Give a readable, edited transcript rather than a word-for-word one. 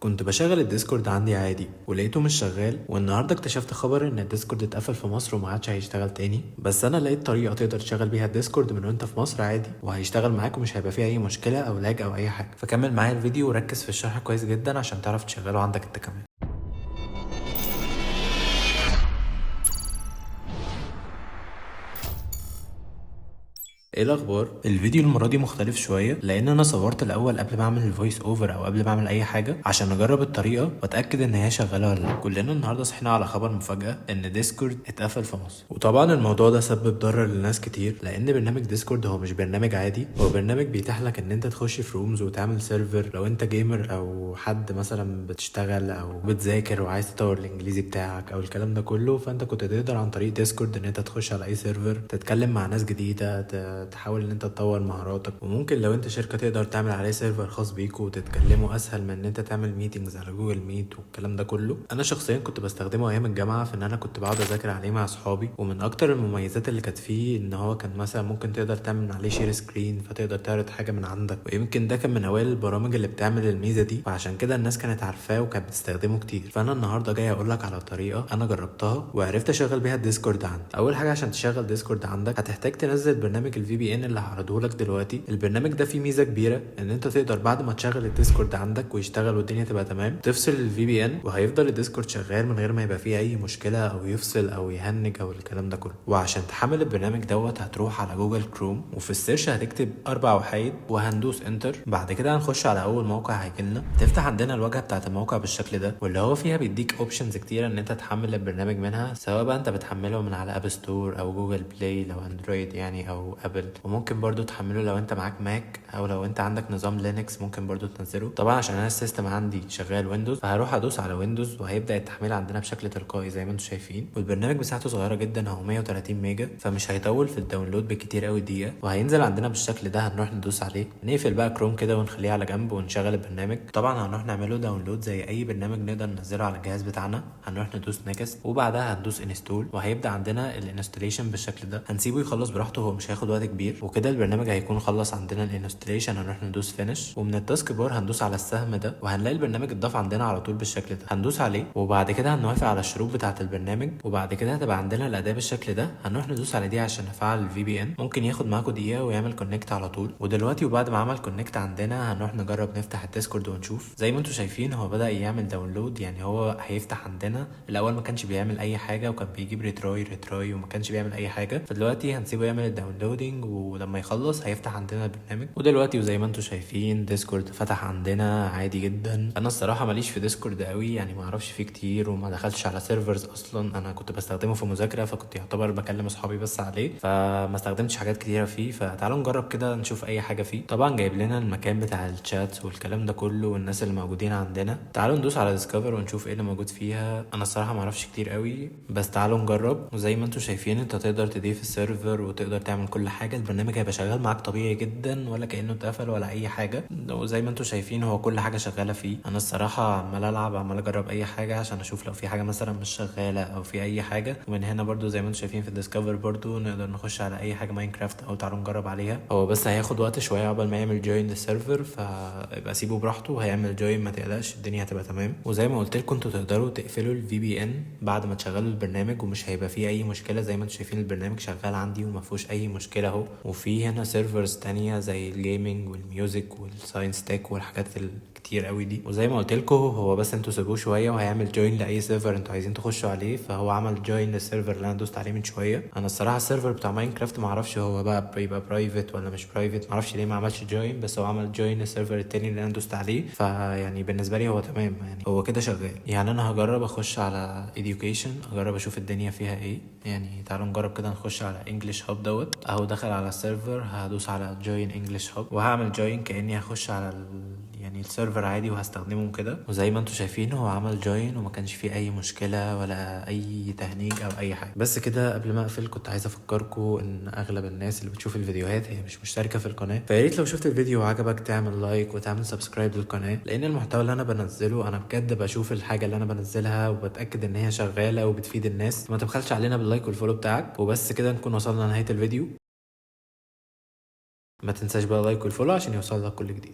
كنت بشغل ال Discord عندي عادي ولقيته مش شغال، والنهارده اكتشفت خبر ان ال Discord اتقفل في مصر وما عادش هيشتغل تاني. بس انا لقيت طريقه تقدر تشغل بيها ال Discord من وانت في مصر عادي، وهيشتغل معاك ومش هيبقى فيه اي مشكلة او lag او اي حاجه. فكمل معايا الفيديو وركز في الشرح كويس جدا عشان تعرف تشغله عندك انت كمان. ايه الاخبار؟ الفيديو المرة دي مختلف شوية لان انا صورت الاول قبل ما اعمل ال voice over او قبل ما اعمل اي حاجة عشان اجرب الطريقة واتاكد ان هي شغالة ولا لا. كلنا النهارده صحينا على خبر مفاجاة ان Discord اتقفل في مصر، وطبعا الموضوع ده سبب ضرر لناس كتير لان برنامج Discord هو مش برنامج عادي، هو برنامج بيتيح لك ان انت تخش في rooms وتعمل server لو انت gamer او حد مثلا بتشتغل او بتذاكر وعايز تطور الانجليزي بتاعك او الكلام ده كله. فانت كنت تقدر عن طريق Discord ان انت تخش على اي server، تتكلم مع ناس جديده، تحاول ان انت تطور مهاراتك، وممكن لو انت شركة تقدر تعمل عليه server خاص بيكوا وتتكلموا اسهل من ان انت تعمل meetings على Google Meet والكلام ده كله. انا شخصيا كنت بستخدمه ايام الجامعة في ان انا كنت بقعد اذاكر عليه مع اصحابي، ومن اكتر المميزات اللي كانت فيه ان هو كان مثلا ممكن تقدر تعمل عليه share screen، فتقدر تعرض حاجة من عندك، ويمكن ده كان من اوائل البرامج اللي بتعمل الميزة دي، فعشان كده الناس كانت عارفاه وكانت بتستخدمه كتير. فانا النهارده جاي اقول لك على طريقه انا جربتها وعرفت اشغل بيها ال Discord عندي. اول حاجة عشان تشغل Discord عندك هتحتاج تنزل برنامج ال VPN اللي هعرضه لك دلوقتي. البرنامج ده فيه ميزة كبيرة ان انت تقدر بعد ما تشغل ال Discord عندك ويشتغل والدنيا تبقى تمام تفصل ال VPN وهيفضل ال Discord شغال من غير ما يبقى فيه اي مشكلة او يفصل او يهنج او الكلام ده كله. وعشان تحمل البرنامج دوت هتروح على Google Chrome وفي ال search هتكتب 4 وحيد وهندوس enter. بعد كده هنخش على اول موقع هيجيلنا، تفتح عندنا الواجهة بتاعت الموقع بالشكل ده، واللي هو فيها بيديك options كتيرة ان انت تحمل البرنامج منها، سواء بقى انت بتحمله من على App Store او Google Play لو Android يعني او Apple، وممكن برضو تحمله لو انت معاك Mac او لو انت عندك نظام Linux ممكن برضو تنزله. طبعا عشان انا ال system عندي شغال Windows فهروح ادوس على Windows وهيبدا التحميل عندنا بشكل تلقائي زي ما انتم شايفين. والبرنامج مساحته صغيرة جدا، هو 130 ميجا، فمش هيطول في ال download بكتير قوي دقيقة، وهينزل عندنا بالشكل ده. هنروح ندوس عليه، نقفل بقى كروم كده ونخليه على جنب ونشغل البرنامج. طبعا هنروح نعمله download زي اي برنامج نقدر ننزله على الجهاز بتاعنا. هنروح ندوس next وبعدها هندوس install وهيبدا عندنا ال installation بالشكل ده. هنسيبه يخلص براحته، هو مش هياخد وقت كبير، وكده البرنامج هيكون خلص عندنا ال installation. هنروح ندوس finish ومن ال task bar هندوس على السهم ده وهنلاقي البرنامج اتضاف عندنا على طول بالشكل ده. هندوس عليه وبعد كده هنوافق على الشروط بتاعه البرنامج، وبعد كده هتبقى عندنا الاداة بالشكل ده. هنروح ندوس على دي عشان نفعل ال VPN، ممكن ياخد معاكم دقيقة ويعمل connect على طول. ودلوقتي وبعد ما عمل connect عندنا هنروح نجرب نفتح ال Discord ونشوف. زي ما انتم شايفين هو بدا يعمل download، يعني هو هيفتح عندنا. الاول ما كانش بيعمل اي حاجة وكان بيجيب retry retry وما كانش بيعمل اي حاجة، فدلوقتي هنسيبه يعمل ال downloading ولما يخلص هيفتح عندنا البرنامج. ودلوقتي وزي ما انتم شايفين Discord فتح عندنا عادي جدا. انا الصراحة ماليش في Discord قوي، يعني ما اعرفش فيه كتير وما دخلتش على servers اصلا. انا كنت بستخدمه في مذاكرة فكنت يعتبر بكلم اصحابي بس عليه، فما استخدمتش حاجات كتيرة فيه. فتعالوا نجرب كده نشوف اي حاجة فيه. طبعا جايب لنا المكان بتاع الشات والكلام ده كله والناس اللي موجودين عندنا. تعالوا ندوس على discover ونشوف ايه اللي موجود فيها. انا الصراحة ما اعرفش كتير قوي بس تعالوا نجرب. وزي ما انتم شايفين انت تقدر تضيف ال server وتقدر تعمل كل حاجة. البرنامج هيبقى شغال معاك طبيعي جدا ولا كانه اتقفل ولا اي حاجة. وزي ما انتم شايفين هو كل حاجة شغالة فيه. انا الصراحة عمال العب، عمال اجرب اي حاجة عشان اشوف لو في حاجة مثلا مش شغالة او في اي حاجة. ومن هنا برضو زي ما انتم شايفين في ال discover برضو نقدر نخش على اي حاجة Minecraft او تعالوا نجرب عليها. هو بس هياخد وقت شوية عقبال ما يعمل join لل server، فيبقى سيبه براحته وهيعمل join، ما تقلقش الدنيا هتبقى تمام. وزي ما قلت لكم انتوا تقدروا تقفلوا ال VPN بعد ما تشغلوا البرنامج ومش هيبقى فيه اي مشكلة. زي ما انتم شايفين البرنامج شغال عندي وما فيهوش اي مشكلة اهو. وفي هنا servers تانية زي ال gaming وال music وال science tech والحاجات الكتير قوي دي. وزي ما قلت لكم هو بس انتوا سيبوه شوية وهيعمل join لاي server انتوا عايزين تخشوا عليه. فهو عمل join لل server اللي انا دوست عليه من شوية. انا الصراحة ال server بتاع Minecraft ما اعرفش هو بقى بيبقى private ولا مش private، ما اعرفش ليه ما عملش join، بس هو عمل join لل server التاني اللي انا دوست عليه. فيعني بالنسبة لي هو تمام، يعني هو كده شغال. يعني انا هجرب اخش على education، اجرب اشوف الدنيا فيها ايه. يعني تعالوا نجرب كده نخش على English Hub دوت اهو. دخل على ال server، هدوس على join English Hub وهعمل join كاني هخش على يعني ال server عادي وهستخدمه كده. وزي ما انتم شايفين هو عمل join وما كانش فيه اي مشكلة ولا اي تهنيج او اي حاجة. بس كده قبل ما اقفل كنت عايز افكركم ان اغلب الناس اللي بتشوف الفيديوهات هي مش مشتركة في القناة، فيا ريت لو شفت الفيديو وعجبك تعمل like وتعمل subscribe للقناة، لان المحتوى اللي انا بنزله انا بجد بشوف الحاجة اللي انا بنزلها وبتاكد ان هي شغالة وبتفيد الناس. ما تبخلش علينا بال like وال follow بتاعك. وبس كده نكون وصلنا لنهاية الفيديو. ما تنساش بقى like وال follow عشان يوصل لك كل جديد.